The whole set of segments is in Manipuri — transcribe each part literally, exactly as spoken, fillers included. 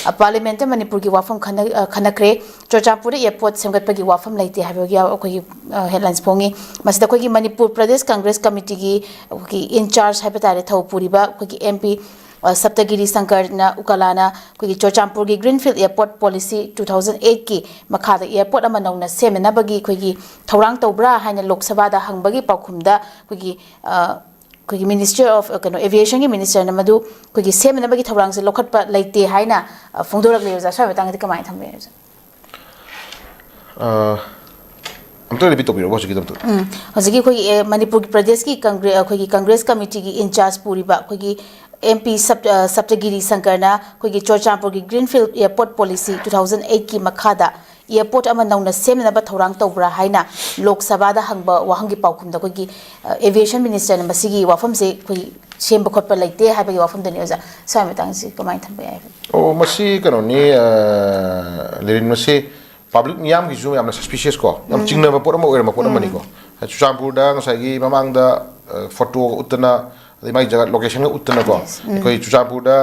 ꯄꯥꯔꯂꯤꯌꯥꯃꯦꯟꯠꯇ ꯃꯅꯤꯄꯨꯔꯒꯤ ꯋꯥꯐꯝ ꯈꯟꯅ-, ꯑ, ꯈꯟꯅꯈ꯭ꯔꯦ꯫ ꯆꯨꯔꯆꯥꯟꯄꯨꯔꯗ ꯑꯦꯌꯔꯄꯣꯔꯠ ꯁꯦꯝꯒꯠꯄꯒꯤ ꯋꯥꯐꯝ ꯂꯩꯇꯦ ꯍꯥꯏꯕꯒꯤ ꯑꯩꯈꯣꯏꯒꯤ, ꯑ, ꯍꯦꯗꯂꯥꯏꯟꯁ ꯐꯣꯡꯉꯤ꯫ ꯃꯁꯤꯗ ꯑꯩꯈꯣꯏꯒꯤ ꯃꯅꯤꯄꯨꯔ ꯄ꯭ꯔꯗꯦꯁ ꯀꯪꯒ꯭ꯔꯦꯁ ꯀꯃꯤꯇꯤꯒꯤ ꯑꯩꯈꯣꯏꯒꯤ ꯏꯟꯆꯥꯔꯖ ꯍꯥꯏꯕ ꯇꯥꯔꯦ, ꯊꯧ ꯄꯨꯔꯤꯕ ꯑꯩꯈꯣꯏꯒꯤ ꯑꯦꯝ ꯄꯤ, ꯑ, ꯁꯞꯇꯒꯤꯔꯤ ꯁꯪꯀꯔꯅ ꯎꯀꯥꯂꯥꯅ ꯑꯩꯈꯣꯏꯒꯤ ꯆꯨꯔꯆꯥꯟꯄꯨꯔꯒꯤ greenfield airport policy two thousand eight ꯀꯤ ꯃꯈꯥꯗ ꯑꯦꯌꯔꯄꯣꯔꯠ ꯑꯃ ꯅꯧꯅ ꯁꯦꯝꯅꯅꯕꯒꯤ ꯑꯩꯈꯣꯏꯒꯤ ꯊꯧꯔꯥꯡ ꯇꯧꯕ꯭ꯔꯥ ꯍꯥꯏꯅ ꯂꯣꯛ ꯁꯚꯥꯗ ꯍꯪꯕꯒꯤ ꯄꯥꯎꯈꯨꯝꯗ ꯑꯩꯈꯣꯏꯒꯤ, ꯑ, ꯑꯩꯈꯣꯏꯒꯤ ꯃꯤꯅꯤꯁꯇ꯭ꯔꯤ ꯑꯣꯐ, ꯀꯩꯅꯣ, ꯑꯦꯚꯤꯌꯦꯁꯟꯒꯤ ꯃꯤꯅꯤꯁꯇꯔꯅ ꯃꯗꯨ ꯑꯩꯈꯣꯏꯒꯤ ꯁꯦꯝꯅꯅꯕꯒꯤ ꯊꯧꯔꯥꯡꯁꯦ ꯂꯧꯈꯠꯄ ꯂꯩꯇꯦ ꯍꯥꯏꯅ, ꯑ, ꯐꯣꯡꯗꯣꯔꯛꯂꯦ ꯑꯣꯖꯥ꯫ ꯁ꯭ꯋꯥꯏ ꯃꯇꯥꯡꯗꯗꯤ ꯀꯃꯥꯏꯅ ꯊꯝꯕꯤꯔꯦ ꯑꯣꯖꯥ? ꯑ, ꯑꯝꯇ ꯔꯤꯄꯤꯠ ꯇꯧꯕꯤꯔꯛꯎ ꯍꯧꯖꯤꯛꯀꯤꯗꯣ ꯑꯝꯇ꯫ ꯎꯝ, ꯍꯧꯖꯤꯛꯀꯤ ꯑꯩꯈꯣꯏꯒꯤ, ꯑꯦ, ꯃꯅꯤꯄꯨꯔꯒꯤ ꯄ꯭ꯔꯗꯦꯁꯀꯤ ꯀꯪꯒ꯭ꯔꯦ-, ꯑꯩꯈꯣꯏꯒꯤ ꯀꯪꯒ꯭ꯔꯦꯁ ꯀꯃꯤꯇꯤꯒꯤ ꯏꯟꯆꯥꯔꯖ ꯄꯨꯔꯤꯕ ꯑꯩꯈꯣꯏꯒꯤ ꯑꯦꯝ ꯄꯤ ꯁꯞ-, ꯑ, ꯁꯞꯇꯒꯤꯔꯤ ꯁꯪꯀꯔꯅ ꯑꯩꯈꯣꯏꯒꯤ ꯆꯨꯔꯆꯥꯟꯄꯨꯔꯒꯤ greenfield airport policy two thousand eight ꯀꯤ ꯃꯈꯥꯗ ꯑꯦꯌꯔꯄꯣꯔꯠ ꯑꯃ ꯅꯧꯅ ꯁꯦꯝꯅꯅꯕ ꯊꯧꯔꯥꯡ ꯇꯧꯕ꯭ꯔꯥ ꯍꯥꯏꯅ ꯂꯣꯛ ꯁꯚꯥꯗ ꯍꯪꯕ ꯋꯥꯍꯪꯒꯤ ꯄꯥꯎꯈꯨꯝꯗ ꯑꯩꯈꯣꯏꯒꯤ, ꯑ, ꯑꯦꯚꯤꯌꯦꯁꯟ ꯃꯤꯅꯤꯁꯇꯔꯅ ꯃꯁꯤꯒꯤ ꯋꯥꯐꯝꯁꯦ ꯑꯩꯈꯣꯏ ꯁꯦꯝꯕ ꯈꯣꯠꯄ ꯂꯩꯇꯦ ꯍꯥꯏꯕꯒꯤ ꯋꯥꯐꯝꯗꯨꯅꯤ ꯑꯣꯖꯥ꯫ ꯁ꯭ꯋꯥꯏ ꯃꯇꯥꯡꯁꯤ ꯀꯃꯥꯏꯅ ꯊꯝꯕ ꯌꯥꯏ? ꯑꯣ, ꯃꯁꯤ ꯀꯩꯅꯣꯅꯤ, ꯑ, ꯂꯦꯔꯤꯟ, ꯃꯁꯤ ꯄꯕ꯭ꯂꯤꯛ ꯃꯤꯌꯥꯝꯒꯤꯁꯨ ꯌꯥꯝꯅ ꯁꯁꯄꯤꯁꯤꯌꯁ ꯀꯣ, ꯌꯥꯝ ꯎꯝ꯫ ꯆꯤꯡꯅꯕ ꯄꯣꯠ ꯑꯃ ꯑꯣꯏꯔꯝꯕ ꯄꯣꯠ ꯎꯝ꯫ ꯑꯃꯅꯤꯀꯣ꯫ ꯆꯨꯔꯆꯥꯟꯄꯨꯔꯗ ꯉꯁꯥꯏꯒꯤ ꯃꯃꯥꯡꯗ, ꯑ, ꯐꯣꯇꯣꯒ ꯎꯠꯇꯅ, ꯑꯗꯩ ꯃꯥꯒꯤ ꯖꯒꯥ ꯂꯣꯀꯦꯁꯟꯒ ꯎꯠꯇꯅꯀꯣ, ꯌꯦꯁ꯫ ꯎꯝ꯫ ꯑꯩꯈꯣꯏ ꯆꯨꯔꯆꯥꯟꯄꯨꯔꯗ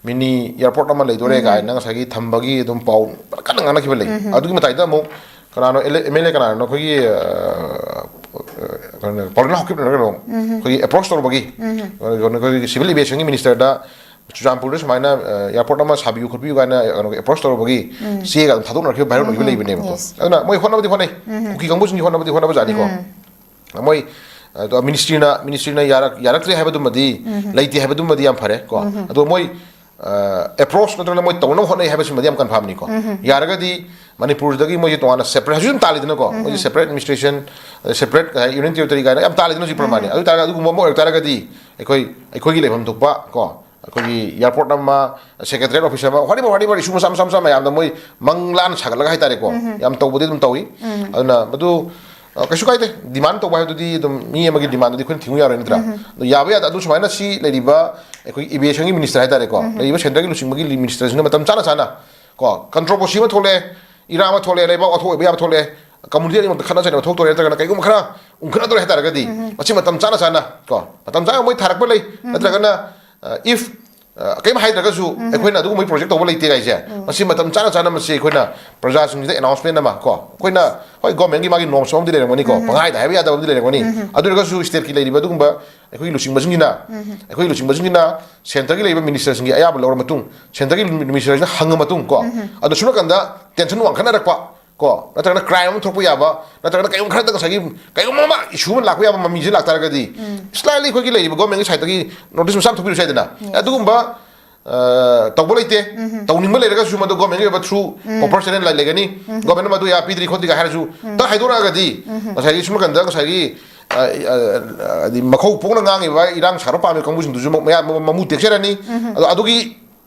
ꯃꯤꯅꯤ ꯑꯦꯌꯔꯄꯣꯔꯠ ꯑꯃ ꯂꯩꯗꯣꯔꯦ ꯎꯝ꯫ ꯀꯥꯏꯅ ꯉꯁꯥꯏꯒꯤ ꯊꯝꯕꯒꯤ ꯑꯗꯨꯝ ꯄꯥꯎ ꯀꯟꯅ ꯉꯥꯡꯅꯈꯤꯕ ꯂꯩ꯫ ꯎꯝ꯫ ꯑꯗꯨꯒꯤ ꯃꯇꯥꯏꯗ ꯑꯃꯨꯛ ꯀꯅꯥꯅꯣ, ꯑꯦꯝ ꯑꯦꯜ ꯑꯦ ꯀꯅꯥꯅꯣ, ꯑꯩꯈꯣꯏꯒꯤ, ꯑ, ꯑ, ꯀꯩꯅꯣ, ꯄꯥꯎꯔꯦꯟ ꯍꯥꯎꯀꯤꯞꯅꯔ ꯀꯩꯅꯣ, ꯎꯝ꯫ ꯑꯩꯈꯣꯏꯒꯤ ꯑꯦꯄ꯭ꯔꯣꯁ ꯇꯧꯔꯨꯕꯒꯤ, ꯎꯝ꯫ ꯑꯩꯈꯣꯏꯒꯤ ꯁꯤꯚꯤꯜ ꯑꯦꯚꯤꯌꯦꯁꯟꯒꯤ ꯃꯤꯅꯤꯁꯇꯔꯗ ꯆꯨꯔꯆꯥꯟꯄꯨꯔꯗ ꯁꯨꯃꯥꯏꯅ, ꯑ, ꯑꯦꯌꯔꯄꯣꯔꯠ ꯑꯃ ꯁꯥꯕꯤꯌꯨ ꯈꯣꯠꯄꯤꯌꯨ ꯀꯥꯏꯅ, ꯑ, ꯀꯩꯅꯣꯒꯤ ꯑꯦꯄ꯭ꯔꯣꯁ ꯇꯧꯔꯨꯕꯒꯤ ꯎꯝ꯫ ꯆꯦꯒ ꯑꯗꯨꯝ ꯊꯥꯗꯣꯛꯅꯔꯛꯈꯤꯕ, ꯚꯥꯏꯔꯦꯜ ꯑꯣꯏꯈꯤꯕ ꯎꯝ꯫ ꯂꯩꯕꯅꯦꯕꯀꯣ꯫ ꯌꯦꯁ꯫ ꯑꯗꯨꯅ ꯃꯣꯏ ꯍꯣꯠꯅꯕꯗꯤ ꯍꯣꯠꯅꯩ꯫ ꯎꯝ꯫ ꯀꯨꯀꯤ ꯀꯥꯡꯕꯨꯁꯤꯡꯒꯤ ꯍꯣꯠꯅꯕꯗꯤ ꯍꯣꯠꯅꯕꯖꯥꯠꯅꯤꯀꯣ꯫ ꯎꯝ꯫ ꯃꯣꯏ, ꯑꯗꯣ ꯃꯤꯅꯤꯁꯇ꯭ꯔꯤꯅ, ꯃꯤꯅꯤꯁꯇ꯭ꯔꯤꯅ ꯌꯥꯔꯛ-, ꯌꯥꯔꯛꯇ꯭ꯔꯦ ꯍꯥꯏꯕꯗꯨꯃꯗꯤ, ꯎꯝ꯫ ꯂꯩꯇꯦ ꯍꯥꯏꯕꯗꯨꯃꯗꯤ ꯌꯥꯝ ꯐꯔꯦ ꯀꯣ꯫ ꯎꯝ꯫ ꯑꯗꯣ ꯃꯣꯏ, ꯑ, ꯑꯦꯄ꯭ꯔꯣꯁ ꯅꯠꯇ꯭ꯔꯒꯅ ꯃꯣꯏ ꯇꯧꯅꯕ ꯍꯣꯠꯅꯩ ꯍꯥꯏꯕꯁꯤꯃꯗꯤ ꯌꯥꯝ ꯀꯟꯐꯥꯔꯝꯅꯤꯀꯣ꯫ ꯎꯝ꯫ ꯌꯥꯔꯒꯗꯤ ꯃꯅꯤꯄꯨꯔꯗꯒꯤ ꯃꯣꯏꯁꯦ ꯇꯣꯉꯥꯟꯅ ꯁꯦꯄꯔꯦꯠ, ꯍꯧꯖꯤꯛ ꯑꯗꯨꯝ ꯇꯥꯜꯂꯤꯗꯅꯀꯣ꯫ ꯎꯝ꯫ ꯃꯣꯏꯁꯦ ꯁꯦꯄꯔꯦꯠ ꯑꯦꯗꯃꯤꯅꯤꯁꯇ꯭ꯔꯦꯁꯟ, ꯁꯦꯄꯔꯦꯠ, ꯑ, ꯌꯨꯅꯤꯌꯟ ꯇꯦꯔꯤꯇꯣꯔꯤ ꯀꯥꯏꯅ ꯌꯥꯝ ꯇꯥꯜꯂꯤꯗꯅ ꯍꯧꯖꯤꯛ ꯄ꯭ꯔꯃꯥꯅꯤ꯫ ꯎꯝ꯫ ꯑꯗꯨ ꯑꯣꯏꯇꯥꯔꯒꯗꯤ ꯑꯗꯨꯒꯨꯝꯕ ꯑꯃ ꯑꯣꯏꯔꯛ ꯇꯥꯔꯒꯗꯤ ꯑꯩꯈꯣꯏ, ꯑꯩꯈꯣꯏꯒꯤ ꯂꯩꯐꯝ ꯊꯣꯛꯄ ꯀꯣ, ꯑꯩꯈꯣꯏꯒꯤ ꯑꯦꯌꯔꯄꯣꯔꯠ ꯑꯃ, ꯁꯦꯀ꯭ꯔꯦꯇꯔꯤꯌꯦꯠ ꯑꯣꯐꯤꯁ ꯑꯃ, whatever, whatever, issue ꯃꯆꯥ, ꯃꯆꯥ, ꯃꯆꯥ ꯃꯌꯥꯝꯗ ꯃꯣꯏ ꯃꯪ ꯂꯥꯟ ꯁꯥꯒꯠꯂꯒ ꯍꯥꯏꯇꯥꯔꯦꯀꯣ, ꯎꯝ꯫ ꯌꯥꯝ ꯇꯧꯕꯗꯤ ꯑꯗꯨꯝ ꯇꯧꯏ꯫ ꯎꯝ꯫ ꯑꯗꯨꯅ ꯃꯗꯨ, ꯑ, ꯀꯩꯁꯨ ꯀꯥꯏꯗꯦ꯫ ꯗꯤꯃꯥꯟ ꯇꯧꯕ ꯍꯥꯏꯕꯗꯨꯗꯤ ꯑꯗꯨꯝ ꯃꯤ ꯑꯃꯒꯤ ꯗꯤꯃꯥꯟꯗꯨꯗꯤ ꯑꯩꯈꯣꯏꯅ ꯊꯤꯡꯉꯨ ꯌꯥꯔꯣꯏ, ꯅꯠꯇ꯭ꯔꯥ? ꯎꯝ꯫ ꯑꯗꯣ ꯌꯥꯕ ꯌꯥꯗ ꯑꯗꯨ ꯁꯨꯃꯥꯏꯅ ꯁꯤ ꯂꯩꯔꯤꯕ ꯑꯩꯈꯣꯏꯒꯤ ꯑꯦꯚꯤꯌꯦꯁꯟꯒꯤ ꯃꯤꯅꯤꯁꯇꯔ ꯍꯥꯏꯇꯥꯔꯦꯀꯣ, ꯎꯝ꯫ ꯂꯩꯔꯤꯕ ꯁꯦꯟꯇꯔꯒꯤ ꯂꯨꯆꯤꯡꯕꯒꯤ ꯃꯤꯅꯤꯁꯇꯔꯁꯤꯡꯅ ꯃꯇꯝ ꯆꯥꯅ ꯆꯥꯅ ꯀꯣ, ꯀꯟꯇ꯭ꯔꯣꯕꯔꯁꯤ ꯑꯃ ꯊꯣꯛꯂꯛꯑꯦ, ꯏꯔꯥꯡ ꯑꯃ ꯊꯣꯛꯂꯛꯑꯦ, ꯂꯩꯕꯥꯛ ꯋꯥꯊꯣꯛ ꯑꯣꯏꯕ ꯌꯥꯕ ꯊꯣꯛꯂꯛꯑꯦ, ꯀꯝꯃꯨꯅꯤꯇꯤ ꯑꯅꯤꯃꯛꯇ ꯈꯠꯅ ꯆꯩꯅꯕ ꯊꯣꯛꯇꯣꯔꯦ, ꯅꯠꯇ꯭ꯔꯒꯅ ꯀꯩꯒꯨꯝꯕ ꯈꯔ ꯎꯪꯈꯠꯅꯗꯣꯔꯦ ꯍꯥꯏꯇꯥꯔꯒꯗꯤ, ꯎꯝ꯫ ꯃꯁꯤ ꯃꯇꯝ ꯆꯥꯅ ꯆꯥꯅ ꯀꯣ, ꯃꯇꯝ ꯆꯥꯅ ꯃꯣꯏ ꯊꯥꯔꯛꯄ ꯂꯩ, ꯎꯝ꯫ ꯅꯠꯇ꯭ꯔꯒꯅ, ꯑ, if ꯑ, ꯀꯩꯝ ꯍꯥꯏꯗ꯭ꯔꯒꯁꯨ ꯑꯩꯈꯣꯏꯅ ꯑꯗꯨꯒꯨꯝꯕꯒꯤ ꯄ꯭ꯔꯣꯖꯦꯛ ꯇꯧꯕ ꯂꯩꯇꯦ ꯍꯥꯏꯁꯦ, ꯃꯁꯤ ꯃꯇꯝ ꯆꯥꯅ ꯆꯥꯅ ꯃꯁꯤ ꯑꯩꯈꯣꯏꯅ ꯄ꯭ꯔꯖꯥꯁꯤꯡꯁꯤꯗ ꯑꯦꯅꯥꯎꯟꯁꯃꯦꯟ ꯑꯃ ꯀꯣ, ꯑꯩꯈꯣꯏꯅ, ꯍꯣꯏ, ꯒꯣꯔꯃꯦꯟꯒꯤ ꯃꯥꯒꯤ ꯅꯣꯔꯝꯁ ꯑꯃꯗꯤ ꯂꯩꯔꯝꯒꯅꯤꯀꯣ, ꯄꯪꯍꯥꯏꯗ ꯍꯥꯏꯕ ꯌꯥꯗꯕ ꯑꯃꯗꯤ ꯂꯩꯔꯝꯒꯅꯤ꯫ ꯑꯗꯨ ꯑꯣꯏꯔꯒꯁꯨ ꯁ꯭ꯇꯦꯠꯀꯤ ꯂꯩꯔꯤꯕ ꯑꯗꯨꯒꯨꯝꯕ ꯑꯩꯈꯣꯏꯒꯤ ꯂꯨꯆꯤꯡꯕꯁꯤꯡꯁꯤꯅ, ꯑꯩꯈꯣꯏꯒꯤ ꯂꯨꯆꯤꯡꯕꯁꯤꯡꯁꯤꯅ ꯁꯦꯟꯇꯔꯒꯤ ꯂꯩꯔꯤꯕ ꯃꯤꯅꯤꯁꯇꯔꯁꯤꯡꯒꯤ ꯑꯌꯥꯕ ꯂꯧꯔ ꯃꯇꯨꯡ, ꯁꯦꯟꯇꯔꯒꯤ ꯃꯤꯅꯤꯁꯇꯔꯁꯤꯡꯅ ꯍꯪꯉ ꯃꯇꯨꯡ ꯀꯣ, ꯑꯗꯣ ꯁꯨꯝ ꯅꯥꯀꯟꯗ ꯇꯦꯟꯁꯟ ꯋꯥꯡꯈꯠꯅꯔꯛꯄ ꯀꯣ, ꯅꯠꯇ꯭ꯔꯒꯅ ꯀ꯭ꯔꯥꯏꯝ ꯑꯃ ꯊꯣꯛꯄ ꯌꯥꯕ, ꯅꯠꯇ꯭ꯔꯒꯅ ꯀꯩꯒꯨꯝꯕ ꯈꯔꯗ ꯉꯁꯥꯏꯒꯤ ꯀꯩꯒꯨꯝꯕ ꯑꯃ ꯏꯁꯨ ꯑꯃ ꯂꯥꯛꯄ ꯌꯥꯕ ꯃꯃꯤꯁꯦ ꯂꯥꯛꯇꯥꯔꯒꯗꯤ, ꯁ꯭ꯂꯥꯏꯠꯂꯤ ꯑꯩꯈꯣꯏꯒꯤ ꯂꯩꯔꯤꯕ ꯒꯣꯔꯃꯦꯟꯒꯤ ꯁꯥꯏꯠꯇꯒꯤ ꯅꯣꯇꯤꯁ ꯃꯆꯥ ꯑꯃ ꯊꯣꯛꯄꯤꯔꯁꯨ ꯌꯥꯏꯗꯅ꯫ ꯑꯗꯨꯒꯨꯝꯕ ꯑ, ꯇꯧꯕ ꯂꯩꯇꯦ꯫ ꯇꯧꯅꯤꯡꯕ ꯂꯩꯔꯒꯁꯨ ꯃꯗꯨ ꯒꯣꯔꯃꯦꯟꯒꯤ ꯑꯣꯏꯕ ꯊ꯭ꯔꯨ ꯄ꯭ꯔꯣꯄꯔ ꯆꯦꯅꯦꯜ ꯂꯩꯒꯅꯤ꯫ ꯒꯣꯔꯃꯦꯟꯅ ꯃꯗꯨ ꯌꯥ ꯄꯤꯗ꯭ꯔꯤ ꯈꯣꯠꯇ꯭ꯔꯤꯒ ꯍꯥꯏꯔꯁꯨ ꯇ ꯍꯥꯏꯗꯣꯔꯛꯑꯒꯗꯤ, ꯉꯁꯥꯏꯒꯤ ꯁꯨꯝ ꯀꯥꯟꯗ ꯉꯁꯥꯏꯒꯤ, ꯑ, ꯑ, ꯍꯥꯏꯗꯤ ꯃꯈꯧ ꯄꯣꯛꯅ ꯉꯥꯡꯉꯤꯕ ꯏꯔꯥꯡ ꯁꯥꯒꯠꯄ ꯄꯥꯝꯃꯤꯕ ꯀꯥꯡꯕꯨꯁꯤꯡꯗꯨꯁꯨ ꯃ-, ꯃꯌꯥꯝ ꯃ-, ꯃꯃꯨ ꯇꯦꯛꯆꯔꯅꯤ꯫ ꯑꯗꯣ ꯑꯗꯨꯒꯤ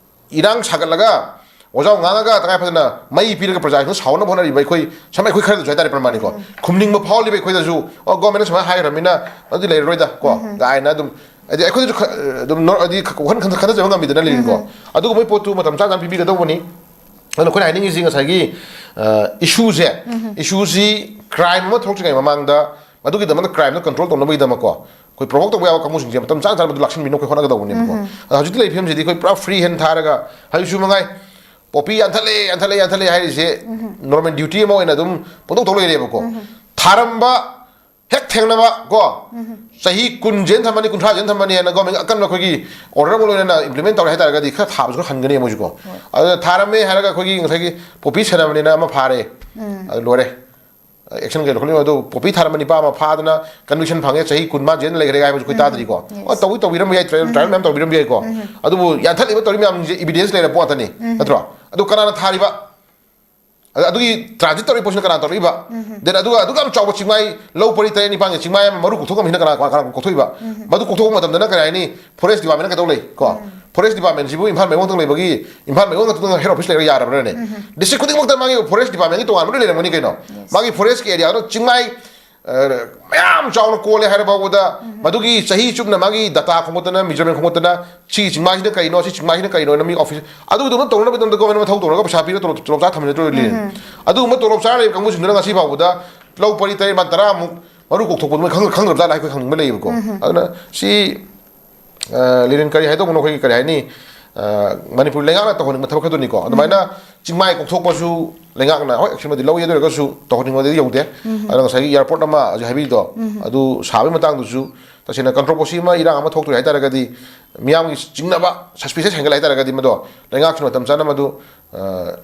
ꯏꯔꯥꯡ ꯁꯥꯒꯠꯂꯒ ꯋꯥꯖꯥꯎ ꯉꯥꯡꯉꯒ ꯇꯉꯥꯏ ꯐꯗꯅ ꯃꯩ ꯄꯤꯔꯒ ꯄ꯭ꯔꯖꯥꯁꯤꯡꯗ ꯁꯥꯎꯅꯕ ꯍꯣꯠꯅꯔꯤꯕ ꯑꯩꯈꯣꯏ, ꯁꯝꯅ ꯑꯩꯈꯣꯏ ꯈꯔꯗꯁꯨ ꯍꯥꯏꯇꯥꯔꯦ, ꯄ꯭ꯔꯃꯥꯅꯤꯀꯣ, ꯈꯨꯝꯅꯤꯡꯕ ꯐꯥꯎꯍꯜꯂꯤꯕ ꯑꯩꯈꯣꯏꯗꯁꯨ, "ꯑꯣ, ꯒꯣꯔꯃꯦꯟꯅ ꯁꯨꯃꯥꯏꯅ ꯍꯥꯏꯈ꯭ꯔꯕꯅꯤꯅ ꯑꯗꯨꯗꯤ ꯂꯩꯔꯔꯣꯏꯗ" ꯀꯣ, ꯀꯥꯏꯅ ꯑꯗꯨꯝ, ꯍꯥꯏꯗꯤ ꯑꯩꯈꯣꯏꯗꯁꯨ ꯈ-, ꯑꯗꯨꯝ ꯅꯣ-, ꯍꯥꯏꯗꯤ ꯈ-, ꯋꯥꯈꯜ ꯈꯟ-, ꯈꯟꯊꯖꯕ ꯉꯝꯃꯤꯗꯅ ꯂꯩꯔꯤꯀꯣ꯫ ꯑꯗꯨꯒꯨꯝꯕꯒꯤ ꯄꯣꯠꯇꯨ ꯃꯇꯝ ꯆꯥ ꯆꯥꯅ ꯄꯤꯕꯤꯒꯗꯧꯕꯅꯤ꯫ ꯑꯗꯨꯅ ꯑꯩꯈꯣꯏꯅ ꯍꯥꯏꯅꯤꯡꯉꯤꯁꯤ ꯉꯁꯥꯏꯒꯤ, ꯑ, ꯏꯁꯨꯁꯦ, ꯏꯁꯨꯁꯤ ꯀ꯭ꯔꯥꯏꯝ ꯑꯃ ꯊꯣꯛꯇ꯭ꯔꯤꯉꯩ ꯃꯃꯥꯡꯗ ꯃꯗꯨꯒꯤꯗꯃꯛꯇ ꯀ꯭ꯔꯥꯏꯝꯗꯣ ꯀꯟꯇ꯭ꯔꯣꯜ ꯇꯧꯅꯕꯒꯤꯗꯃꯛꯀꯣ, ꯑꯩꯈꯣꯏ ꯄ꯭ꯔꯣꯚꯣꯛ ꯇꯧꯕ ꯌꯥꯕ ꯀꯥꯡꯕꯨꯁꯤꯡꯁꯦ ꯃꯇꯝ ꯆꯥꯅ ꯆꯥꯅ ꯃꯗꯨ ꯂꯥꯛꯁꯤꯟꯕꯤꯅꯕ ꯑꯩꯈꯣꯏ ꯍꯣꯠꯅꯒꯗꯧꯕꯅꯦꯕꯀꯣ꯫ ꯑꯗꯣ ꯍꯧꯖꯤꯛꯇꯤ ꯂꯩꯔꯤꯕ ꯐꯤꯕꯝꯁꯤꯗꯤ ꯑꯩꯈꯣꯏ ꯄꯨꯔꯥ ꯐ꯭ꯔꯤ ꯍꯦꯟ ꯊꯥꯔꯒ, ꯍꯧꯖꯤꯛꯁꯨ ꯃꯉꯥꯏ, ꯄꯣꯄꯤ ꯌꯥꯟꯊꯠꯂꯦ, ꯌꯥꯟꯊꯠꯂꯦ, ꯌꯥꯟꯊꯠꯂꯦ ꯍꯥꯏꯔꯤꯁꯦ ꯅꯣꯔꯃꯦꯜ ꯗ꯭ꯌꯨꯇꯤ ꯑꯃ ꯑꯣꯏꯅ ꯑꯗꯨꯝ ꯄꯪꯇꯧ ꯇꯧ ꯂꯩꯔꯦꯕꯀꯣ꯫ ꯊꯥꯔꯝꯕ ꯍꯦꯛ ꯊꯦꯡꯅꯕ ꯀꯣ, ꯆꯍꯤ ꯀꯨꯟ ꯖꯦꯜ ꯊꯝꯃꯅꯤ, ꯀꯨꯟꯊ꯭ꯔꯥ ꯖꯦꯜ ꯊꯝꯃꯅꯤ ꯍꯥꯏꯅ ꯒꯣꯔꯃꯦꯟꯒꯤ ꯑꯀꯟꯕ ꯑꯩꯈꯣꯏꯒꯤ ꯑꯣꯔꯗꯔ ꯑꯃ ꯂꯣꯏꯅꯅ ꯏꯝꯄ꯭ꯂꯤꯃꯦꯟ ꯇꯧꯔꯦ ꯍꯥꯏꯇꯥꯔꯒꯗꯤ ꯈꯔ ꯊꯥꯕꯁꯨ ꯈꯔ ꯍꯟꯒꯅꯤ ꯃꯣꯏꯁꯨꯀꯣ꯫ ꯑꯗꯨꯅ ꯊꯥꯔꯝꯃꯦ ꯍꯥꯏꯔꯒ ꯑꯩꯈꯣꯏꯒꯤ ꯉꯁꯥꯏꯒꯤ ꯄꯣꯄꯤ ꯁꯦꯅꯥꯄꯇꯤꯅ ꯑꯃ ꯐꯥꯔꯦ, ꯑꯗꯨ ꯂꯣꯏꯔꯦ꯫ ꯑꯦꯛꯁꯟ ꯀꯩ ꯂꯧꯈꯠꯂꯤꯅꯣ? ꯑꯗꯨ ꯄꯣꯄꯤ ꯊꯥꯔꯝꯕ ꯅꯤꯄꯥ ꯑꯃ ꯐꯥꯗꯅ ꯀꯟꯚꯤꯛꯁꯟ ꯐꯪꯉꯦ, ꯆꯍꯤ ꯀꯨꯟ ꯃꯥ ꯖꯦꯜ ꯂꯩꯈ꯭ꯔꯦ ꯍꯥꯏꯕꯁꯨ ꯑꯩꯈꯣꯏ ꯇꯥꯗ꯭ꯔꯤꯀꯣ꯫ ꯑꯣ, ꯇꯧꯏ ꯇꯧꯕꯤꯔꯝꯕ ꯌꯥꯏ, ꯇ꯭ꯔꯥꯏꯌꯦꯜ, ꯇ꯭ꯔꯥꯏꯌꯦꯜ ꯃꯌꯥꯝ ꯇꯧꯕꯤꯔꯝꯕ ꯌꯥꯏꯀꯣ꯫ ꯑꯗꯨꯕꯨ ꯌꯥꯟꯊꯠꯂꯤꯕ ꯇꯧꯔꯤ ꯃꯌꯥꯝꯁꯦ ꯏꯕꯤꯗꯦꯟꯁ ꯂꯩꯔꯕ ꯄꯣꯠ ꯉꯥꯛꯇꯅꯤ, ꯅꯠꯇ꯭ꯔꯣ? ꯑꯗꯨ ꯀꯅꯥꯅ ꯊꯥꯔꯤꯕ? ꯑꯗ ꯑꯗꯨꯒꯤ ꯇ꯭ꯔꯥꯟꯖꯤꯠ ꯇꯧꯔꯤꯕ ꯄꯣꯠꯁꯤꯅ ꯀꯅꯥ ꯇꯧꯔꯛꯏꯕ? Then ꯑꯗꯨꯒ ꯑꯗꯨꯛ ꯌꯥꯝ ꯆꯥꯎꯕ ꯆꯤꯡꯃꯥꯏ, ꯂꯧ ꯄꯔꯤ ꯇꯔꯦꯠ ꯅꯤꯄꯥꯟꯒꯤ ꯆꯤꯡꯃꯥꯏ ꯑꯃ ꯃꯔꯨ ꯀꯣꯛꯊꯣꯛꯑꯝꯃꯤꯁꯤꯅ ꯀꯅꯥ, ꯀꯅꯥ, ꯀꯅꯥ ꯀꯣꯛꯊꯣꯛꯏꯕ? ꯃꯗꯨ ꯀꯣꯛꯊꯣꯛꯄ ꯃꯇꯝꯗꯅ ꯀꯔꯤ ꯍꯥꯏꯅꯤ? ꯐꯣꯔꯦꯁ ꯗꯤꯄꯥꯔꯠꯃꯦꯟꯅ ꯀꯩꯗꯧ ꯂꯩ ꯀꯣ? ꯐꯣꯔꯦꯁ ꯗꯤꯄꯥꯔꯠꯃꯦꯟꯁꯤꯕꯨ ꯏꯝꯐꯥꯜ ꯃꯌꯣꯟ ꯈꯛꯇꯪ ꯂꯩꯕꯒꯤ, ꯏꯝꯐꯥꯜ ꯃꯌꯣꯟ ꯈꯛꯇꯪ ꯍꯦꯗ ꯑꯣꯐꯤꯁ ꯂꯩꯔꯒ ꯌꯥꯔꯕ꯭ꯔꯅꯦ? ꯗꯤꯁꯇ꯭ꯔꯤꯛ ꯈꯨꯗꯤꯡꯃꯛꯇ ꯃꯥꯒꯤ ꯐꯣꯔꯦꯁ ꯗꯤꯄꯥꯔꯠꯃꯦꯟꯒꯤ ꯇꯣꯉꯥꯟꯕ ꯂꯣꯏ ꯂꯩꯔꯝꯒꯅꯤ ꯀꯩꯅꯣ? ꯃꯥꯒꯤ ꯐꯣꯔꯦꯁꯀꯤ ꯑꯦꯔꯤꯌꯥꯗꯣ ꯆꯤꯡꯃꯥꯏ, ꯑ, ꯃꯌꯥꯝ ꯆꯥꯎꯅ ꯀꯣꯜꯂꯦ ꯍꯥꯏꯔ ꯐꯥꯎꯕꯗ, ꯃꯗꯨꯒꯤ ꯆꯍꯤ ꯆꯨꯞꯅ ꯃꯥꯒꯤ ꯗꯇꯥ ꯈꯣꯝꯒꯠꯇꯅ, ꯃꯤꯖꯔꯃꯦꯟ ꯈꯣꯝꯒꯠꯇꯅ, ꯁꯤꯒꯤ ꯆꯤꯡꯃꯥꯏꯁꯤꯅ ꯀꯩꯅꯣ, ꯁꯤ ꯆꯤꯡꯃꯥꯏꯁꯤꯅ ꯀꯩꯅꯣꯅ ꯃꯤ ꯑꯣꯐꯤꯁ, ꯑꯗꯨꯒꯤꯗꯃꯛ ꯇꯧꯅꯕꯒꯤꯗꯃꯛꯇ ꯒꯣꯔꯃꯦꯟꯅ ꯃꯊꯧ ꯇꯧꯔꯒ ꯄꯩꯁꯥ ꯄꯤꯔꯒ ꯇꯣꯂꯣꯞ, ꯇꯣꯂꯣꯞ ꯆꯥ ꯊꯝꯃꯤꯅ ꯇꯧꯔꯤ꯫ ꯑꯗꯨꯒꯨꯝꯕ ꯇꯣꯂꯣꯞ ꯆꯥꯔ ꯂꯩꯕ ꯀꯥꯡꯕꯨꯁꯤꯡꯗꯨꯅ ꯉꯁꯤ ꯐꯥꯎꯕꯗ ꯂꯧ ꯄꯔꯤ ꯇꯔꯦꯠ ꯃꯥ ꯇꯔꯥꯃꯨꯛ ꯃꯔꯨ ꯀꯣꯛꯊꯣꯛꯄꯗꯨ ꯃꯣꯏ ꯈꯪ-, ꯈꯪꯗ꯭ꯔꯕ ꯖꯥꯠꯂ ꯍꯥꯏ ꯑꯩꯈꯣꯏ ꯈꯪꯅꯤꯡꯕ ꯂꯩꯌꯦꯕꯀꯣ꯫ ꯑꯗꯨꯅ ꯁꯤ ꯂꯤꯔꯤꯟ, ꯀꯔꯤ ꯍꯥꯏꯗꯧꯕꯅꯣ, ꯑꯩꯈꯣꯏꯒꯤ ꯀꯔꯤ ꯍꯥꯏꯅꯤ, ꯃꯅꯤꯄꯨꯔ ꯂꯩꯉꯥꯛꯅ ꯇꯧꯍꯟꯅꯤꯡꯕ ꯊꯕꯛ ꯈꯔꯗꯨꯅꯤꯀꯣ꯫ ꯑꯗꯨꯃꯥꯏꯅ ꯆꯤꯡꯃꯥꯏ ꯀꯣꯛꯊꯣꯛꯄꯁꯨ ꯂꯩꯉꯥꯛꯅ, ꯍꯣꯏ, ꯑꯦꯛꯁꯟꯕꯨꯗꯤ ꯂꯧꯏ, ꯑꯗꯨ ꯑꯣꯏꯔꯒꯁꯨ ꯇꯧꯍꯟꯅꯤꯡꯕꯗꯤ ꯌꯧꯗꯦ꯫ ꯑꯗꯣ ꯉꯁꯥꯏꯒꯤ ꯑꯦꯌꯥꯔꯄꯣꯔꯠ ꯑꯃ ꯍꯧꯖꯤꯛ ꯍꯥꯏꯕꯤꯗꯣ, ꯑꯗꯨ ꯁꯥꯕꯒꯤ ꯃꯇꯥꯡꯗꯨꯁꯨ ꯇꯁꯦꯡꯅ ꯀꯟꯇ꯭ꯔꯣꯕꯔꯁꯤ ꯑꯃ, ꯏꯔꯥꯡ ꯑꯃ ꯊꯣꯛꯇꯣꯔꯦ ꯍꯥꯏꯇꯥꯔꯒꯗꯤ, ꯃꯤꯌꯥꯝꯒꯤ ꯆꯤꯡꯅꯕ, ꯁꯁꯄꯤꯁꯟ ꯍꯦꯟꯒꯠꯂꯦ ꯍꯥꯏꯇꯥꯔꯒꯗꯤ, ꯃꯗꯣ ꯂꯩꯉꯥꯛꯁꯤꯅ ꯃꯇꯝ ꯆꯥꯅ ꯃꯗꯨ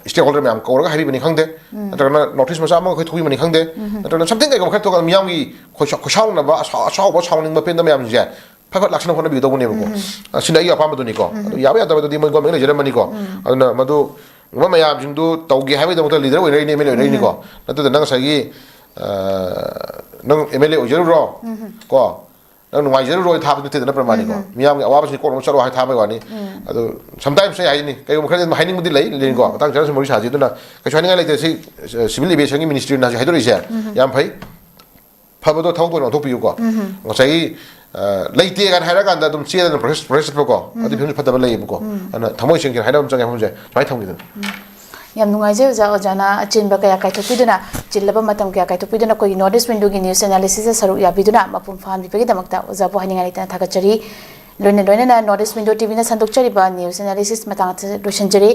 ꯁ꯭ꯇꯦꯛ ꯍꯣꯜꯗꯔ ꯃꯌꯥꯝ ꯀꯧꯔꯒ ꯍꯥꯏꯕꯤꯕꯅꯤ ꯈꯪꯗꯦ, ꯅꯠꯇ꯭ꯔꯒꯅ ꯅꯣꯇꯤꯁ ꯃꯆꯥ ꯑꯃ ꯑꯩꯈꯣꯏ ꯊꯣꯛꯄꯤꯕꯅꯤ ꯈꯪꯗꯦ, ꯅꯠꯇ꯭ꯔꯒꯅ ꯁꯝꯊꯤꯡ ꯀꯩꯒꯨꯝꯕ ꯈꯔ ꯊꯣꯛꯑꯒ ꯃꯤꯌꯥꯝꯒꯤ ꯈꯣꯏꯁꯥꯎ-, ꯈꯣꯏꯁꯥꯎꯅꯕ, ꯑꯁꯥꯎ-, ꯑꯁꯥꯎꯕ, ꯁꯥꯎꯅꯤꯡꯕ ꯄꯦꯟꯗꯕ ꯃꯌꯥꯝꯁꯤꯡꯁꯦ ꯐꯠ ꯐꯠ ꯂꯥꯛꯁꯟꯅ ꯍꯣꯠꯅꯕꯤꯒꯗꯧꯕꯅꯦꯕꯀꯣ꯫ ꯑꯁꯤꯅ ꯑꯩꯒꯤ ꯑꯄꯥꯝꯕꯗꯨꯅꯤꯀꯣ꯫ ꯑꯗꯨ ꯌꯥꯕ ꯌꯥꯗꯕꯗꯨꯗꯤ ꯃꯣꯏ ꯒꯣꯔꯃꯦꯟ ꯂꯩꯖꯔꯝꯃꯅꯤꯀꯣ꯫ ꯑꯗꯨꯅ ꯃꯗꯨ ꯃꯌꯥꯝꯁꯤꯡꯗꯨ ꯇꯧꯒꯦ ꯍꯥꯏꯕꯒꯤꯗꯃꯛꯇ ꯂꯤꯗꯔ ꯑꯣꯏꯔꯛꯏꯅꯦ, ꯑꯦꯝ ꯑꯦꯜ ꯑꯦ ꯑꯣꯏꯔꯛꯏꯅꯤꯀꯣ꯫ ꯅꯠꯇꯗ ꯅꯪ ꯉꯁꯥꯏꯒꯤ, ꯑ, ꯅꯪ ꯑꯦꯝ ꯑꯦꯜ ꯑꯦ ꯑꯣꯏꯖꯔꯨꯔꯣ, ꯀꯣ, ꯅꯪ ꯅꯨꯡꯉꯥꯏꯖꯔꯨꯔꯣ ꯊꯥꯕ ꯅꯠꯇꯦꯗꯅ, ꯄ꯭ꯔꯃꯥꯅꯤꯀꯣ꯫ ꯃꯤꯌꯥꯝꯒꯤ ꯑꯋꯥꯕꯁꯤꯡ ꯀꯣꯛꯅꯕ ꯆꯠꯂꯣ ꯍꯥꯏ ꯊꯥꯕꯒꯤ ꯋꯥꯅꯤ꯫ ꯑꯗꯨ ꯁꯝꯇꯥꯏꯝꯁ ꯑꯩ ꯍꯥꯏꯅꯤ, ꯀꯩꯒꯨꯝꯕ ꯈꯔꯗꯤ ꯑꯗꯨꯝ ꯍꯥꯏꯅꯤꯡꯕꯗꯤ ꯂꯩ, ꯂꯩꯅꯤꯀꯣ꯫ ꯃꯇꯥꯡ ꯆꯥꯅ ꯁꯨꯝ ꯋꯥꯔꯤ ꯁꯥꯁꯤ꯫ ꯑꯗꯨꯅ ꯀꯩꯁꯨ ꯍꯥꯏꯅꯤꯡꯉꯥꯏ ꯂꯩꯇꯦ꯫ ꯁꯤ, ꯑ, ꯁꯤꯚꯤꯜ ꯑꯦꯚꯤꯌꯦꯁꯟꯒꯤ ꯃꯤꯅꯤꯁꯇ꯭ꯔꯤꯅ ꯍꯧꯖꯤꯛ ꯍꯥꯏꯗꯣꯔꯛꯏꯁꯦ ꯌꯥꯝ ꯐꯩ꯫ ꯐꯕꯗꯣ ꯊꯕꯛꯇ ꯑꯣꯏꯅ ꯑꯣꯟꯊꯣꯛꯄꯤꯌꯨꯀꯣ꯫ ꯉꯁꯥꯏꯒꯤ, ꯑ, ꯂꯩꯇꯦ ꯀꯥꯏꯅ ꯍꯥꯏꯔꯀꯥꯟꯗ ꯑꯗꯨꯝ ꯆꯦꯗꯅ ꯄ꯭ꯔꯣꯁꯦꯁ, ꯄ꯭ꯔꯣꯁꯦꯁ ꯆꯠꯄꯀꯣ꯫ ꯑꯗꯨ ꯐꯤꯕꯝꯁꯨ ꯐꯠꯇꯕ ꯂꯩꯌꯦꯕꯀꯣ꯫ ꯑꯗꯨꯅ ꯊꯃꯣꯏ ꯁꯦꯡꯅ ꯍꯥꯏꯅꯕ ꯑꯃ ꯆꯪꯉꯦ ꯃꯐꯝꯁꯦ꯫ ꯁꯨꯃꯥꯏꯅ ꯊꯝꯈꯤꯗꯅ꯫ ꯌꯥꯝ ꯅꯨꯡꯉꯥꯏꯖꯩ ꯑꯣꯖꯥ, ꯑꯣꯖꯥꯅ ꯑꯆꯤꯟꯕ ꯀꯌꯥ ꯀꯥꯏꯊꯣꯛꯄꯤꯗꯨꯅ, ꯆꯤꯜꯂꯕ ꯃꯇꯝ ꯀꯌꯥ ꯀꯥꯏꯊꯣꯛꯄꯤꯗꯨꯅ ꯑꯩꯈꯣꯏꯒꯤ ꯅꯣꯔꯠ ꯏꯁ ꯋꯤꯟꯗꯣꯒꯤ ꯅ꯭ꯌꯨꯁ ꯑꯦꯅꯥꯂꯤꯁꯤꯁꯇ ꯁꯔꯨꯛ ꯌꯥꯕꯤꯗꯨꯅ ꯃꯄꯨꯡ ꯐꯥꯍꯟꯕꯤꯕꯒꯤꯗꯃꯛꯇ ꯑꯣꯖꯥꯕꯨ ꯍꯥꯏꯅꯤꯡꯉꯥꯏ ꯂꯩꯇꯅ ꯊꯥꯒꯠꯆꯔꯤ꯫ ꯂꯣꯏꯅ ꯂꯣꯏꯅꯅ ꯅꯣꯔꯠ ꯏꯁ ꯋꯤꯟꯗꯣ ꯇꯤꯚꯤꯅ ꯁꯟꯗꯣꯛꯆꯔꯤꯕ ꯅ꯭ꯌꯨꯁ ꯑꯦꯅꯥꯂꯤꯁꯤꯁ ꯃꯇꯥꯡ ꯑꯁꯤꯗ ꯂꯣꯏꯁꯤꯟꯖꯔꯦ꯫